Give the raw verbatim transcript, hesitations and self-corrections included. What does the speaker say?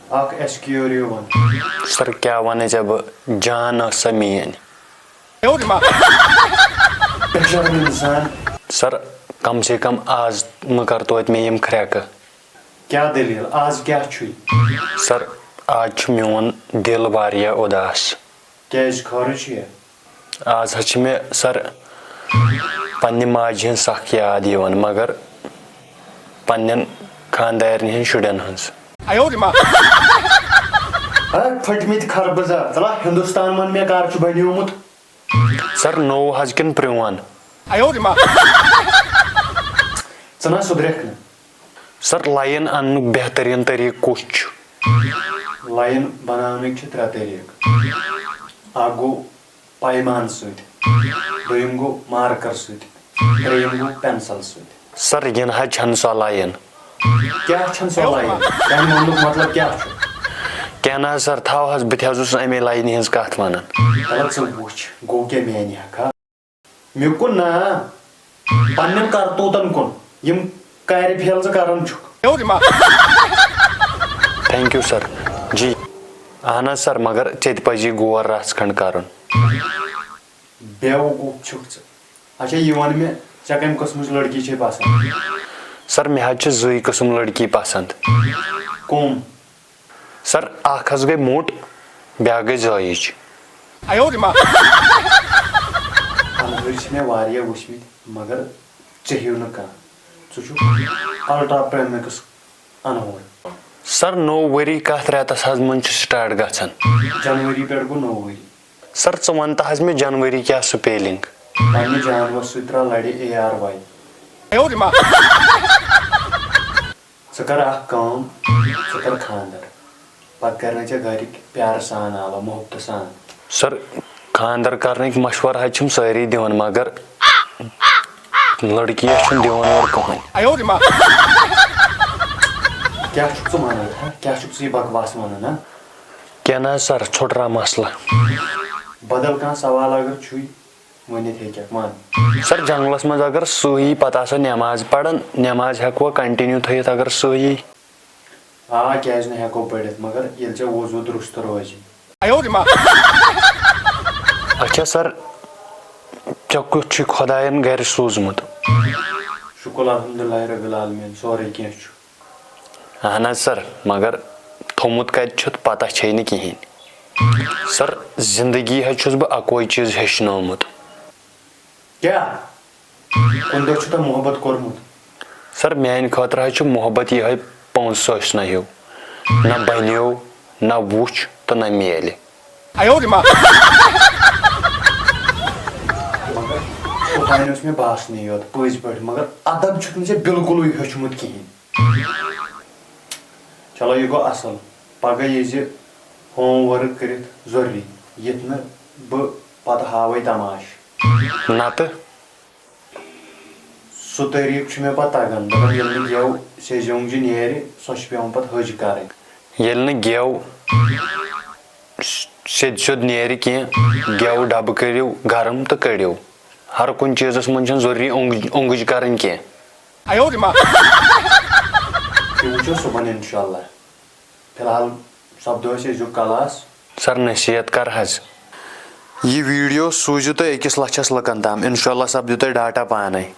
اکھ S Q Rio ون۔ سر، کیٛاہ وَنہٕ ژےٚ بہٕ؟ جان ٲس سۄ میٛٲنۍ۔ بے شرم انسان۔ سر، کم سے کم آز مہٕ کر توتہِ مےٚ یِم کرٛٮ۪کہٕ۔ کیٛاہ دٔلیٖل؟ آز کیٛاہ چھُے؟ سر، آز چھُ میون دِل واریاہ اُداس۔ کیٛازِ، خٲرٕے چھُیا؟ آز حظ چھِ مےٚ سر پننہِ ماجہِ ہٕنٛز سخ یاد یِوان، مگر پننٮ۪ن خاندارٮ۪ن ہٕنٛدۍ شُرٮ۪ن ہٕنٛز۔ ہا، پھٔٹمٕتۍ خربٕزہ، ژٕ لا ہندوستان وَن مےٚ کر چھُ بنیومُت؟ سر، نوٚو حظ کِنہٕ پرٛون؟ ژٕ نا سُدرکھ نہٕ۔ سر، لایِن اننُک بہتریٖن طریٖقہٕ کُس چھُ؟ لایِن بناونٕکۍ چھِ ترٛےٚ طریٖقہٕ۔ اکھ گوٚو پیمانہٕ سۭتۍ، دوٚیِم گوٚو مارکر سۭتۍ، ترٛیٚیِم گوٚو پینسل سۭتۍ۔ سر، یِنہٕ حظ چھَنہٕ سۄ لایِن۔ کیٛاہ چھَنہٕ سۄ لایِن؟ تَمہِ وَننُک مطلب کیٛاہ چھُ؟ کینٛہہ نہ حظ سر، تھاو حظ، بہٕ تہِ حظ اوسُس اَمے لایِنہِ ہٕنٛز کَتھ وَنان۔ تَلہٕ ژٕ وٕچھ، گوٚو کیٛاہ میٛانہِ حقا؟ مےٚ کُن نا، پننٮ۪ن کرتوٗتن کُن، یِم کارِ فیل ژٕ کران چھُکھ۔ Thank you sir. جی، اہن حظ سر، مگر ژےٚ تہِ پزی غور رژھ کھنڈ کرُن۔ بیوقوٗف چھُکھ ژٕ۔ اچھا، یہِ وَن مےٚ، ژےٚ کَمہِ قٕسمٕچ لڑکی چھے پسنٛد؟ سر، مےٚ حظ چھِ زٕے قٕسم لڑکی پسنٛد۔ کُم؟ سر، اکھ حظ گٔے موٚٹ، بیٛاکھ گٔے زٲیِج۔ انہٲرۍ چھِ مےٚ واریاہ وٕچھمٕتۍ، مگر ژےٚ ہیوٗ نہٕ کانٛہہ۔ ژٕ چھُکھ الٹرا پرٛیمکس انہور۔ سر، نوٚو ؤری کتھ رٮ۪تس حظ منٛز چھُ سٹارٹ گژھان؟ جنؤری پٮ۪ٹھ گوٚو نوٚو ؤری۔ سر، ژٕ وَن تہٕ حظ مےٚ جنؤری کیٛاہ سپیلنگ؟ پننہِ جانوَس سۭتۍ ترٛاو لڑِ اے آر واے۔ ژٕ کر اکھ کٲم، ژٕ کر خانٛدر، پتہٕ کرنَے ژےٚ گرِکۍ پیارٕ سان آوا، محبتہٕ سان۔ سر، خانٛدر کرنٕکۍ مشورٕ حظ چھِم سٲری دِوان، مگر لڑکی یس چھُنہٕ دِوان اورٕ کٕہٕنۍ۔ کیٛاہ چھُکھ ژٕ وَنان، ہا؟ کیٛاہ چھُکھ ژٕ یہِ بکواس وَنان، ہا؟ کینٛہہ نہ حظ سر، ژھوٚٹرا مسلہٕ۔ بدل کانٛہہ سوال اگر چھُے، ؤنِتھ ہیٚککھ، وَن۔ سر، جنگلس منٛز اگر سٕہہ یی، پتہٕ آسو نٮ۪ماز پران، نٮ۪ماز ہٮ۪کوا کنٹِنیو تھٲیِتھ اگر سٕہہ یی؟ آ، کیٛازِ نہٕ ہٮ۪کو پٔرِتھ، مگر ییٚلہِ ژےٚ وضوٗ درُست روزِ۔ اچھا سر، ژےٚ کیُتھ چھُے خۄداین گرِ سوٗزمُت؟ شُکر الحمدللہ رب العالمین، سورُے کینٛہہ چھُ۔ اہن حظ سر، مگر تھوٚمُت کتہِ چھُتھ، پتہ چھے نہٕ کِہینۍ۔ سر، زندگی حظ چھُس بہٕ اکوے چیٖز ہیٚچھنومُت۔ کیٛاہ؟ کُنہِ دۄہ چھُ تۄہہِ محبت کوٚرمُت؟ سر، میانہِ خٲطرٕ حظ چھُ محبت یِہوٚے پونٛسہٕ سوسنہٕ ہیوٗ، نہ بنیو، نہ وُچھ تہٕ نہ میلہِ۔ مگر اوٚتام اوس مےٚ باسنٕے یوت پٔزۍ پٲٹھۍ، مگر ادب چھُکھ نہٕ ژےٚ بِلکُلٕے ہیوٚچھمُت کِہیٖنۍ۔ چلو، یہِ گوٚو اصل۔ پگاہ ییٖزِ ہوم ؤرک کٔرِتھ ضروٗری، یِتھ نہٕ بہٕ پتہٕ ہاوے تماش۔ نتہٕ؟ سُہ طریٖقہٕ چھُ مےٚ پتہٕ تگان۔ دپان، ییٚلہِ نہٕ گٮ۪و سیٚزِ اونٛگجہِ نیرِ، سۄ چھِ پٮ۪وان پتہٕ ۂج کرٕنۍ۔ ییٚلہِ نہٕ گٮ۪و سیٚدِ سیوٚد نیرِ کینٛہہ، گٮ۪و ڈبہٕ کٔرِو گرم تہٕ کٔڑِو۔ ہر کُنہِ چیٖزس منٛز چھُنہٕ ضروٗری اونٛگج-، اونٛگٕج کرٕنۍ کینٛہہ۔ تہِ وٕچھو صُبحن انشاءاللہ۔ فی الحال سپدو أسۍ أزیُک کلاس۔ سر، نصیحت کر حظ۔ یہِ ویڈیو سوٗزِو تُہۍ أکِس لچھس لُکن تام، انشاءاللہ سپدِو تۄہہِ ڈاٹا پانے۔